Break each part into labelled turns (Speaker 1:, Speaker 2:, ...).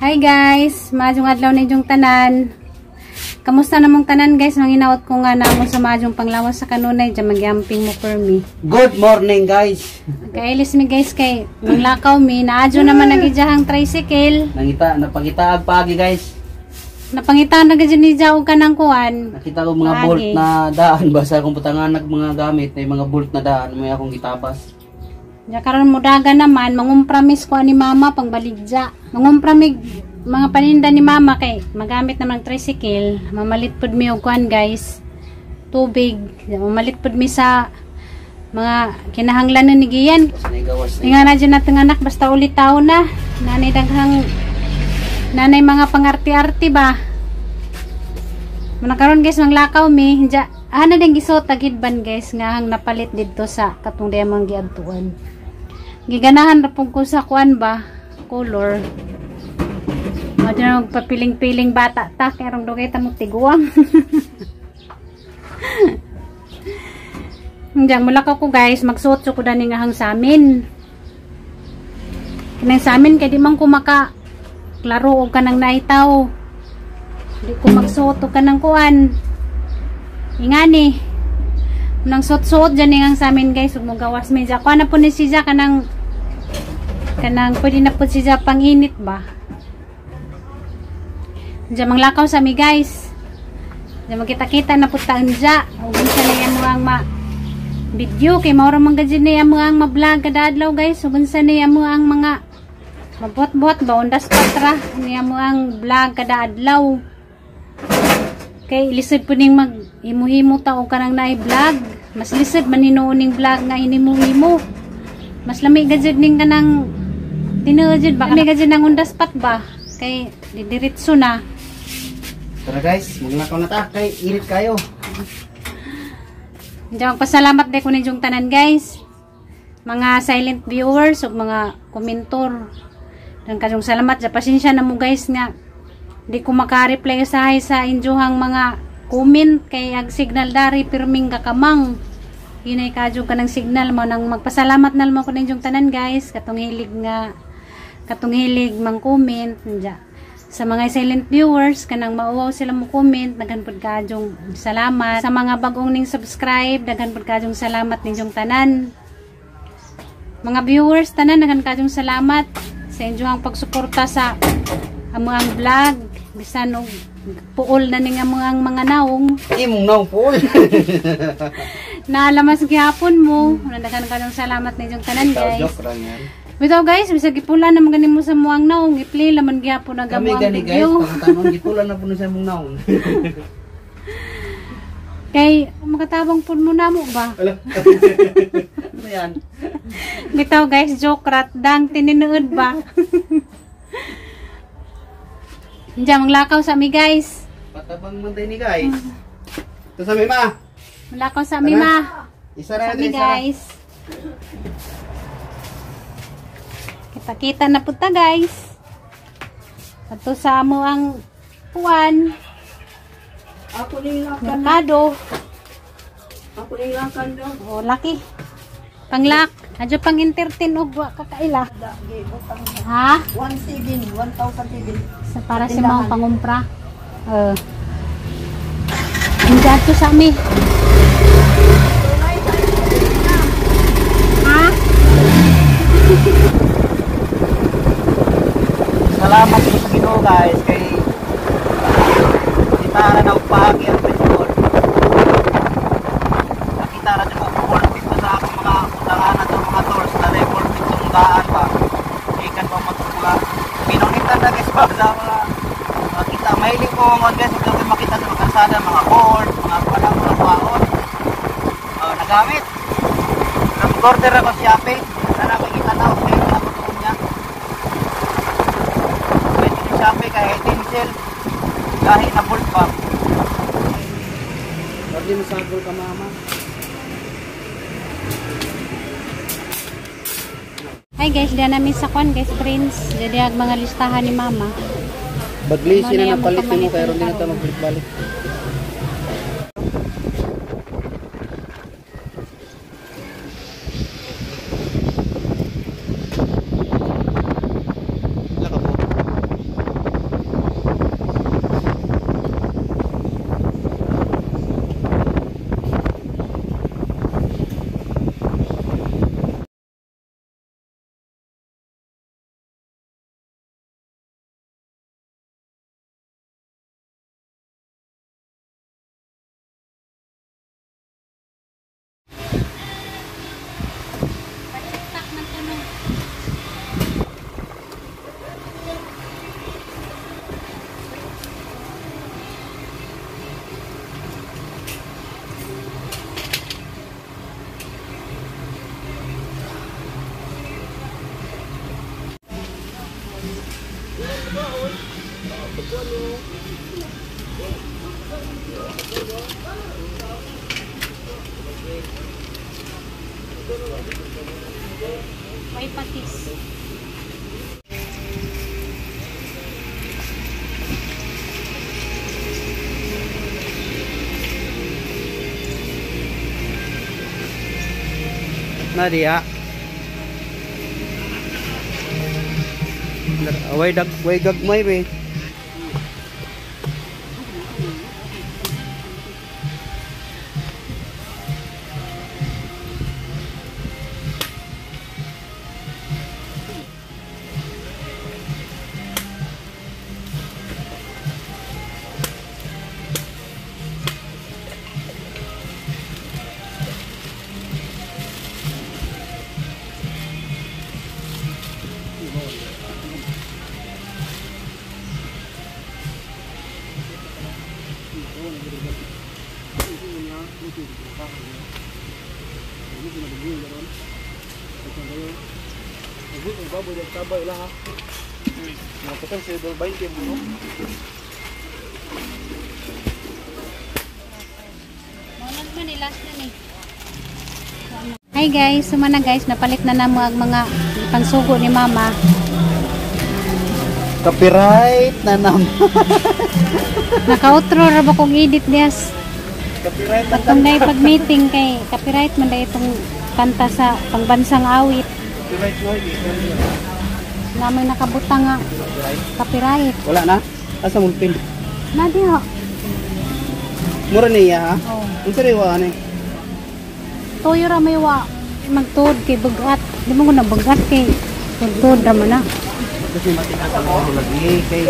Speaker 1: Hi guys, maayong adlaw ninyong tanan. Kamusta namong tanan guys? Manginaot ko nga namo sa maayong panglawas sa kanunay diyan magyamping mo for me.
Speaker 2: Good morning guys.
Speaker 1: Kailis mi guys kay manglakaw mi, naadyo naman nagijahang tricycle.
Speaker 2: Nangita napangita ag paagi guys.
Speaker 1: Napangita na gid ni og kanang kuan.
Speaker 2: Nakita ko mga
Speaker 1: Paagi.
Speaker 2: Bolt na daan basta akong butangan nag mga gamit na mga bolt na daan may akong gitabas.
Speaker 1: Ya karon mudaga naman mangumpramis ko ani mama pangbaligya. Mangumprami mga paninda ni mama kay magamit naman ang tricycle. Mamalit pud mi og kuan guys. Tubig. Mamalit pud mi sa mga kinahanglan ni Gian.
Speaker 2: Gawas na.
Speaker 1: Nga na dyan natong anak basta ulit tao na. Nanay daghang nanay mga pangarti-arti ba. Muna karon guys manglakaw mi. Diya ana din gisuot tagidban guys nga hang napalit didto sa katong diamang giadtuan. Giganahan ra pud ko sa kuan ba color. Mo dyan magpapiling-piling bata ta kay rong dugay ta mo tiguang. Diyan mulakaw ko guys, magsuot ko dani nga hang samin. Kanang samin kay di man ko maka klaro og kanang naitaw. Di ko magsuot og kanang kuan. Ingani. Nang suot-suot dyan ang samin guys, ug mogawas mi dya. Kuan na po ni siya kanang kanang pwede na po siya panginit ba. Diyan manglakaw sa mi guys. Diyan magkita-kita na po taon dya. Ug unsa na yan mo ang ma video kay mao ra man gud ni amo ang ma-vlog kada adlaw guys. Ug unsa ni amo ang mga mabuhat-buhat ba undas patra ni amo ang vlog kada adlaw. Kay lisod po ning mag himuhimo ta og kanang naay vlog. Mas lisod man hinuon ning vlog nga hinimuhimo. Mas lami gud ning kanang tinuod jud ba? Lami gud nang undas pat ba? Kay didiretso na.
Speaker 2: Tara guys, maglakaw na ta kay init kayo.
Speaker 1: Diyan pasalamat de ko ninyong tanan guys. Mga silent viewers ug mga komentor. Dan kayong salamat ja pasensya na mo guys nga di ko maka-reply usahay sa inyohang mga comment kay ag signal dari pirming kakamang. Hinay kadyo ka ng signal mo nang magpasalamat na mo ko ninyong tanan guys katong hilig nga katong hilig mang comment dya. Sa mga silent viewers kanang mauwaw sila mo comment, daghan pud kadyong salamat. Sa mga bagong ning subscribe, daghan pud kadyong salamat ninyong tanan. Mga viewers tanan, daghan kadyong salamat sa inyong pagsuporta sa amuang vlog. Bisan og puol na ning amuang mga naong.
Speaker 2: Imong naong puol.
Speaker 1: Naalamas gihapon mo. Daghan kadyong salamat ninyong tanan guys.
Speaker 2: Joke ra yan.
Speaker 1: Bitaw guys, bisag gipula na man gani mo sa muang naong, i-play laman gihapon ang
Speaker 2: Kami
Speaker 1: amuang
Speaker 2: gani guys,
Speaker 1: video.
Speaker 2: pangutanong gipula na puno sa imong naong.
Speaker 1: Kay makatabang pud mo namo ba?
Speaker 2: Ala. Ano yan?
Speaker 1: Bitaw guys, joke rat dang tinuod ba? Diyan maglakaw sa mi guys.
Speaker 2: Patabang man tayo ni guys. Ito sa mi ma.
Speaker 1: Maglakaw sa mi ma.
Speaker 2: Isa ra
Speaker 1: Sa mi
Speaker 2: isa ra.
Speaker 1: guys. Kita-kita na punta guys. Ato sa amo ang kuan.
Speaker 3: Ako ning lakan.
Speaker 1: Merkado.
Speaker 3: Ako ning lakan do.
Speaker 1: O laki. Panglak. Adyo pang entertain og wa kakaila. Ha?
Speaker 3: 1,7, 1,007.
Speaker 1: Sa para sa mga pangumpra. Indato sa mi. Ha?
Speaker 2: Salamat po sa Ginoo guys kay kita ra na og paagi ang principal. Nakita ra jud ko pulpit sa akong mga utangan at mga tools na may pulpit sa daan ba. Ikan pa mga pinunitan na guys ba sa mga makita. Mahilig ko mga guys ug kami makita sa mga kalsada mga board, mga kuan, mga kwaon. Nagamit. Nag-order ako sa Shopee. Sana makita na og sale ako tuon niya. Pwede ni Shopee kay Tinsel kahit na bolt pa. Pwede mo sagol ka mama.
Speaker 1: Hi guys, diyan namin sa kwan guys, Prince. Jadi ag mga listahan ni mama.
Speaker 2: Baglisi
Speaker 1: Ano
Speaker 2: na
Speaker 1: yan,
Speaker 2: napalit mo
Speaker 1: magpamalit
Speaker 2: kay ron
Speaker 1: ng
Speaker 2: din na ta
Speaker 1: karon.
Speaker 2: magbalik-balik. Wala ka po.
Speaker 1: May patis.
Speaker 2: Na diya. Way dag way gagmay be.
Speaker 1: Hi guys, sumana guys, napalit na namo ang mga pansugo ni mama.
Speaker 2: Copyright na naman.
Speaker 1: Naka-outro ra ba kong edit dias.
Speaker 2: Copyright na.
Speaker 1: Atong na pag-meeting kay copyright man dahil itong kanta sa pangbansang awit.
Speaker 2: Copyright mo.
Speaker 1: Namay nakabutang nga copyright.
Speaker 2: Wala na? Asa mong pin?
Speaker 1: Na diha.
Speaker 2: Mura niya ha?
Speaker 1: Oh.
Speaker 2: Unsa rin wa ani?
Speaker 1: Toyo ra may wa magtuod kay bugat. Di mo ko na bugat kay magtuod ra man na.
Speaker 2: Kasi matikas ang ulo lagi kay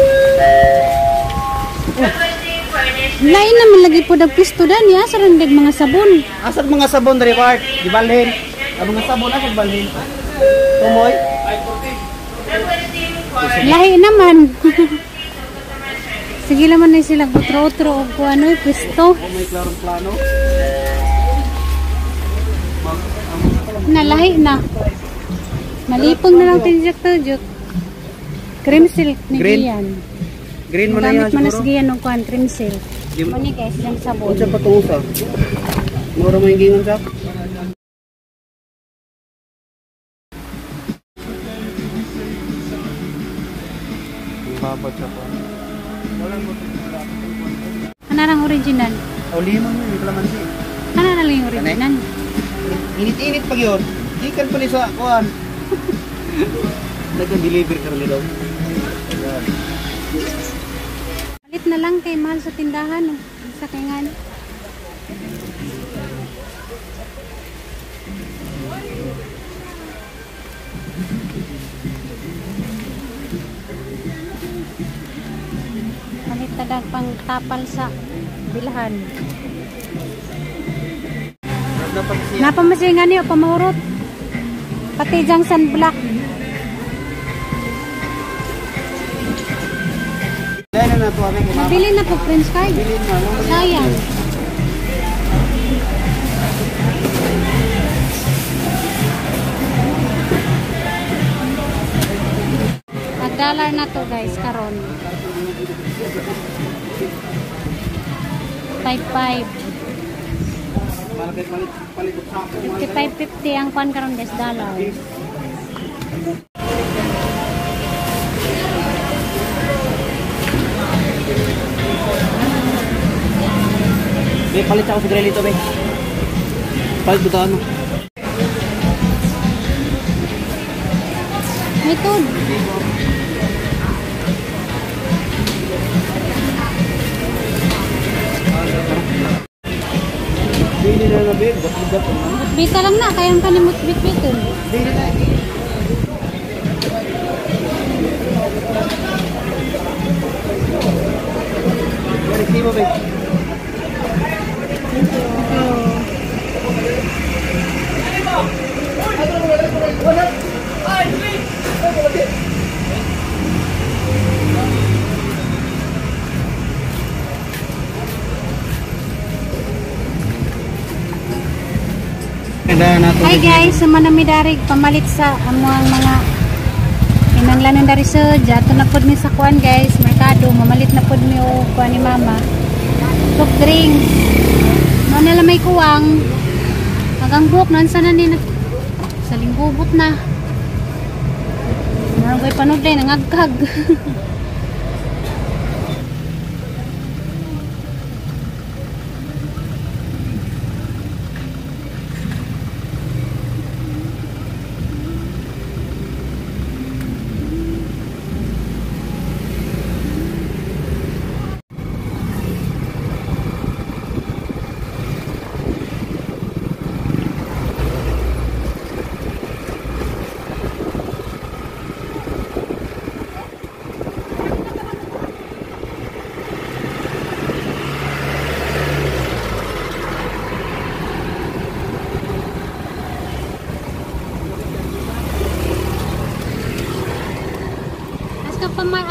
Speaker 1: Lain naman lagi po pisto dan ya sa randag mga sabon.
Speaker 2: Asad mga sabon diri part? Gibalhin. Ang mga sabon asad balhin. Tumoy.
Speaker 1: Lahi naman. Sige naman na sila utro-utro og kung ano pisto.
Speaker 2: Oh, may klarong plano.
Speaker 1: Na lahi na. Malipong na lang tinjak to jut. Cream silk ni
Speaker 2: Green?
Speaker 1: Gian.
Speaker 2: Green man na yan
Speaker 1: Gamit man na
Speaker 2: siguro.
Speaker 1: sa Gian og kuan cream silk.
Speaker 2: Di-
Speaker 1: Mani guys, yung sabon.
Speaker 2: Unsa pa tong usa? Mura mo yung gingon sa? Babad sa pa.
Speaker 1: Ano ang original?
Speaker 2: O limon yun, yung kalamansi.
Speaker 1: Ano na lang yung original?
Speaker 2: Init-init pag yun. Ikan pa ni sa kuan. Nagka-deliver ka rin daw.
Speaker 1: Palit na lang kay mahal sa tindahan. Oh. Sa kay nga. Palit na lang pang tapal sa bilhan. Napamasingan niyo, pamahurot. Pati diyang sunblock. Nabili na po French card. Sayang. Nag-dollar na to guys karon. 5.5. 55.50 ang kwan karon guys dollar.
Speaker 2: Be, palit ako sa grelito, be. Palit mo ano?
Speaker 1: May tod.
Speaker 2: Bili na na, be. Gat-gat.
Speaker 1: Bita lang na, kayang kanimot bit-bitin.
Speaker 2: Bili na. Resibo, be.
Speaker 1: Thank you. Hi guys, sa Manamidarig pamalit sa amuang mga Kinanglanon dari sa ato na pod mi sa kuan guys, merkado, mamalit na pod mi og kuan ni mama. Soft drinks. Mo na lang may kuwang. Hagang buhok nan sana ni sa linggubot na. Meron ko'y panudlay, nangagkag.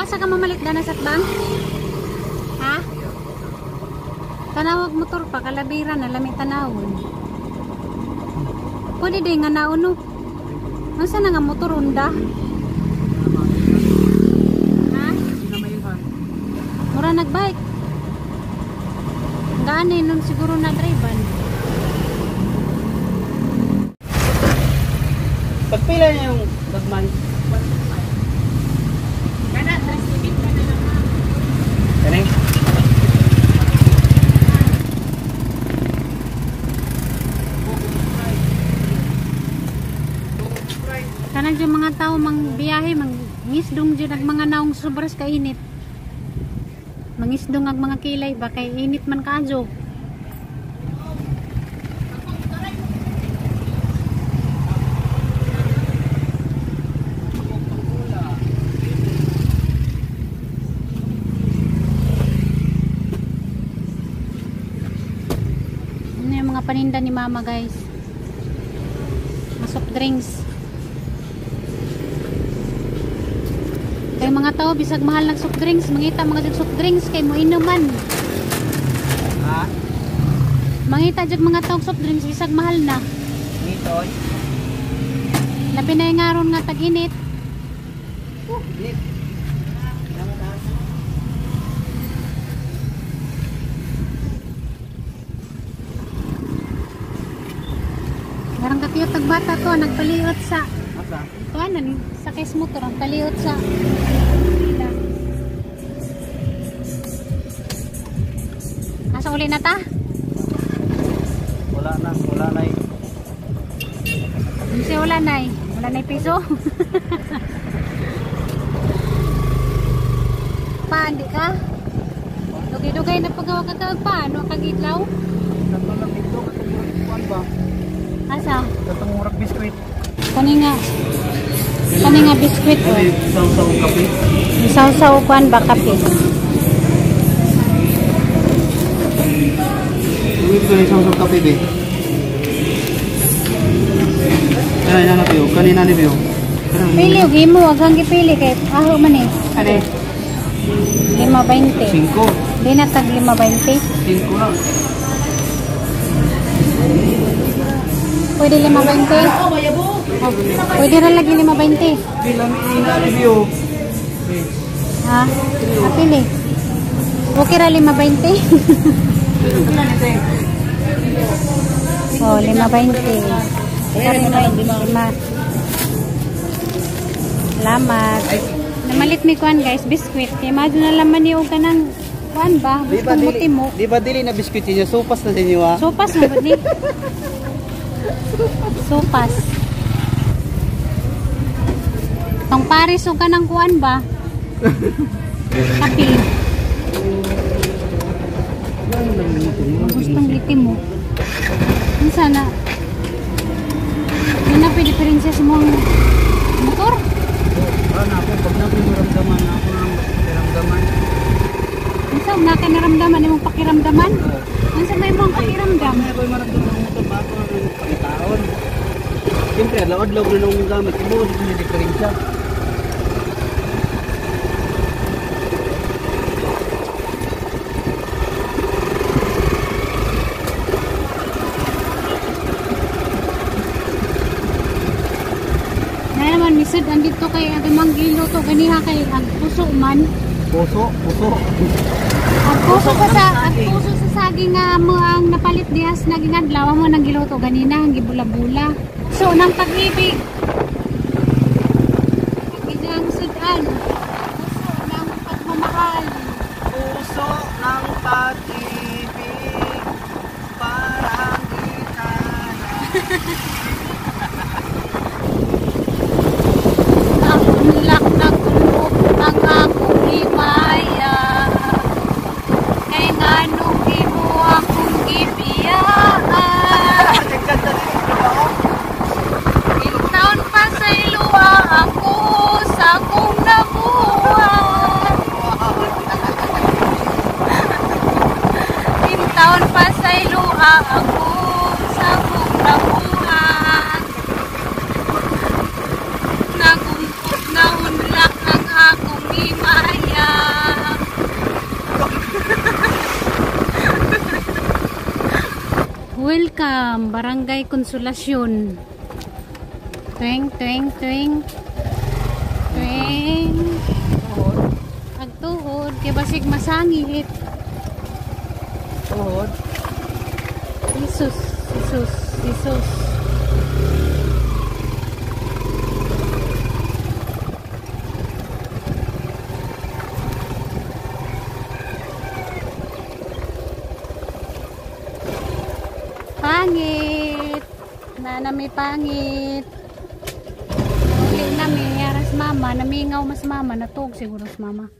Speaker 1: Asa ka mamalit na sa bang? Ha? Tanawag motor pa, kalabira na, lami tanawon. Pwede din nga naon no? Asa na nga motor unda? Ha? Mura nagbike. Gaani nun siguro na drive.
Speaker 2: Pagpila niya yung gagmay. Kani?
Speaker 1: Kanan dyan mga tao mang biyahe, mang ngisdong dyan ang mga naong sobras kainit. Mangisdong ang mga kilay ba kay init man kaadyo. Ano yung mga paninda ni mama guys? Mga soft drinks. Kay mga tao bisag mahal ng soft drinks, mangita mga soft drinks kay mo inuman.
Speaker 2: Ha?
Speaker 1: Mangita jud mga tao soft drinks bisag mahal na.
Speaker 2: Ngitoy.
Speaker 1: Labi na yung aron nga tag-init.
Speaker 2: Init.
Speaker 1: Garang kakiyot nagbata to, nagpaliot sa
Speaker 2: Asa?
Speaker 1: kuanan sa case motor, ang paliot sa pila. Asa uli na ta?
Speaker 2: Wala na, wala na eh.
Speaker 1: Kasi wala na eh. Wala na piso. Pa, hindi ka? Dugay-dugay na paggawa ka kag pa. Ano kag idlaw?
Speaker 2: Tatlo lang dito, katong murag kuan ba?
Speaker 1: Asa?
Speaker 2: Katong murag biskuit.
Speaker 1: Kani nga. Kani nga biskuit oh.
Speaker 2: Saw-saw kape.
Speaker 1: Saw-saw kuan ba kape?
Speaker 2: Uwi ko yung saw-saw kape be. Kanina na biyo, kanina ni biyo.
Speaker 1: Pili og imo, wag kang gipili kay aho man eh.
Speaker 2: Ano?
Speaker 1: 5.20.
Speaker 2: 5.
Speaker 1: Di na tag 5.20.
Speaker 2: 5 lang.
Speaker 1: Pwede 5.20? Pwede ra lagi 5.20.
Speaker 2: Pila ni ni biyo.
Speaker 1: Ha? Apili. Okay ra 5.20. Oh, 5.20. Lima. Salamat. Namalit mi kuan guys, biskwit. Kay imagine na laman niyo kanang kuan ba? Gusto mo timo.
Speaker 2: Di ba dili na biskuit niyo? Supas na sa inyo ha?
Speaker 1: Sopas na ba ni? Sopas. Tong pares og kanang kuan ba? Kape. Gustong itim mo. Unsa na? Ano na pwede diferensya sa mong motor?
Speaker 2: Ano ako, pag napiramdaman, ako nang pakiramdaman.
Speaker 1: Unsa na ka naramdaman imong pakiramdaman? Unsa may imong pakiramdam?
Speaker 2: Ay, ako'y maramdaman ng motor ba ako nang pakitaon. Siyempre, adlaw-adlaw na nung gamit. Ibo, hindi na diferensya.
Speaker 1: Na naman mi Sud ang dito kay ang imong giluto ganiha kay ang puso man.
Speaker 2: Puso, puso.
Speaker 1: Ang puso sa sa ang puso sa saging nga mo ang napalit diha sa naging adlaw mo nang giluto ganina ang gibula-bula. So nang pag-ibig. Ang sudan. Puso ng pagmamahal.
Speaker 2: Puso ng pag-ibig. Parang gitara.
Speaker 1: Naunlak na kulog ang akong himaya. Kay nganong imo akong gibiyaan.
Speaker 2: Nagkanta din ito ba ako?
Speaker 1: Taon pa sa iluwa ako sa akong nabuhat. Taon pa sa iluwa ako sa akong nabuhat. Nagumpot na unlak ang akong himaya. Welcome, Barangay Consolacion. Twing, twing, twing. Twing. Agtuhod, kay basig masangit.
Speaker 2: Tuhod.
Speaker 1: Jesus, Jesus, Jesus. Pangit. Nana may pangit. Uli nami, aras mama, namingaw mas mama, natug siguro sa mama.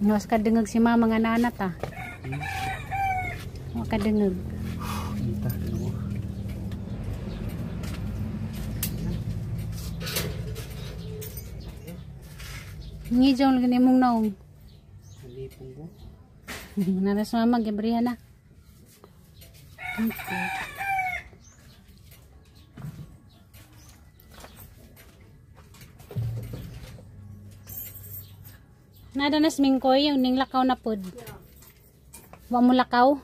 Speaker 1: Nos kadengeg si mama nga nanat ah. Wa kadengeg. Ngijaw lagi nimong naong.
Speaker 2: Nalipong ko.
Speaker 1: Naras mama gibrihan na. Nada nas mingkoy yung ning lakaw na pod. Wa mo lakaw?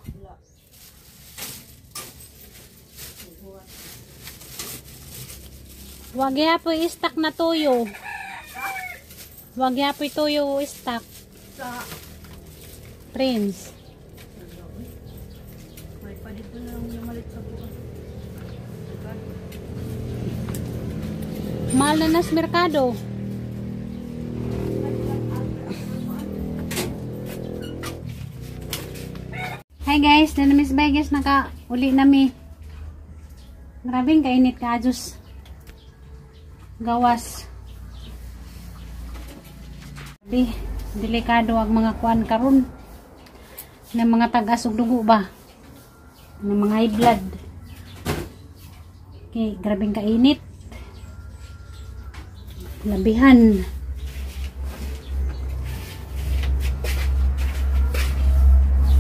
Speaker 1: Wa gyapon istak na tuyo. Wa gyapon tuyo istak. Prince.
Speaker 3: May pa dito na lang yung malit sa bukas.
Speaker 1: Mahal na nas merkado. Hi guys, nanamis bye guys, naka uli nami. Grabing kainit ka, Diyos. Gawas. Grabe, delikado ang mga kuan karon. Na mga tag-as og dugo ba? Na mga high blood. Okay, grabing kainit. Labihan.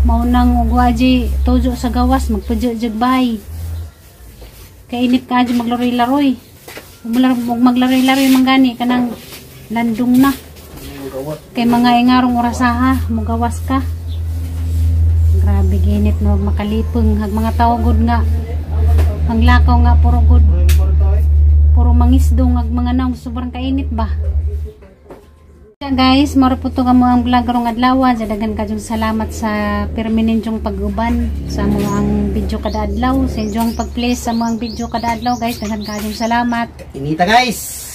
Speaker 1: Maunang ugwaji tujo sa gawas magpudyo jud bay. Kainit ka adyo maglaroy-laroy. Maglaroy-laroy man gani kanang landong na. Kay mga ingarong orasaha, mugawas ka. Grabe ginit no makalipeng hag mga tawo gud nga. Ang lakaw nga puro gud. Puro mangisdong ag mga naong sobrang kainit ba. Guys, moro po to kamo ang vlog karong adlaw. Daghan kayong salamat sa pirmi ninyong pag-uban sa mga ang video kada adlaw, sa inyong pag-place sa mga video kada adlaw guys. Daghan kayong salamat.
Speaker 2: Inita guys.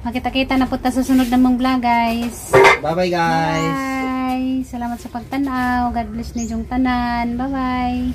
Speaker 1: Makita-kita na po ta sa sunod namang vlog guys.
Speaker 2: Bye bye guys.
Speaker 1: Bye. Salamat sa pagtan-aw. God bless ninyong tanan. Bye bye.